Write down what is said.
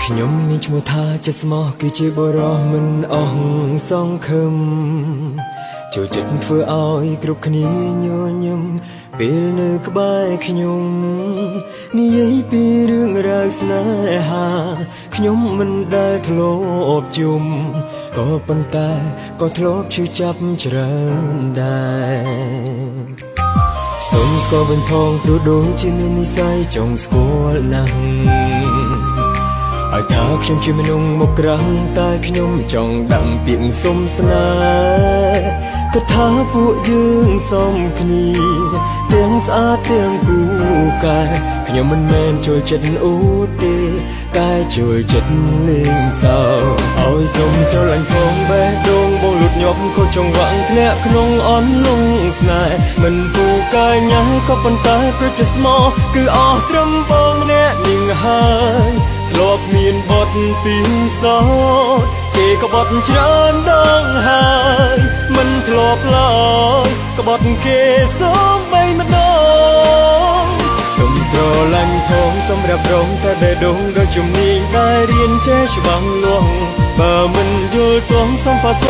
ខ្ញុំមានឈ្មោះថាចិត្តស្មោះគឺជាបុរសមិនអស់សង្ឃឹមចូលចិត្តធ្វើឲ្យគ្រប់គ្នាញញឹមពេលនៅក្បែរខ្ញុំនិយាយពីរឿងរ៉ាវស្នេហាខ្ញុំមិនដែលធ្លាប់ជុំក៏ប៉ុន្តែក៏ធ្លាប់ឈឺចាប់ច្រើនដែរសូមស្គាល់វិញផងព្រោះដូចជាមាននិស្ស័យចង់ស្គាល់ណាស់ ឲ្យថាខ្ញុំជាមនុស្សមកក្រាំងតែខ្ញុំចង់ដាក់ពាក្យសុំស្នេហ៍ក៏ថាពួកយើងសមគ្នាទាំងស្អាតទាំងពូកែខ្ញុំមិនមែនចូលចិត្តអូទេតែចូលចិត្តលេងសើចឲ្យសុំស្រឡាញ់ផងបេះដូងបងលូតញាប់ខូចចង្វាក់ធ្លាក់ក្នុងអន់លងស្នេហ៍មិនពូកែញ៉ែក៏ប៉ុន្តែប្រជាស្មោគឺអស់ត្រឹមបងម្នាក់នឹងហើយធ្លាប់មានបទពីសោតគេក៏បត់ច្រើនដងហើយមិនធ្លាប់ឡើយក្បត់គេសូម្បីម្ដងសុំស្រឡាញ់ផងសម្រាប់រងតែបេះដូងដ៏ជំនាញដែលរៀនចេះច្បាស់លាស់បើមិនយល់ទាស់សូមប៉ា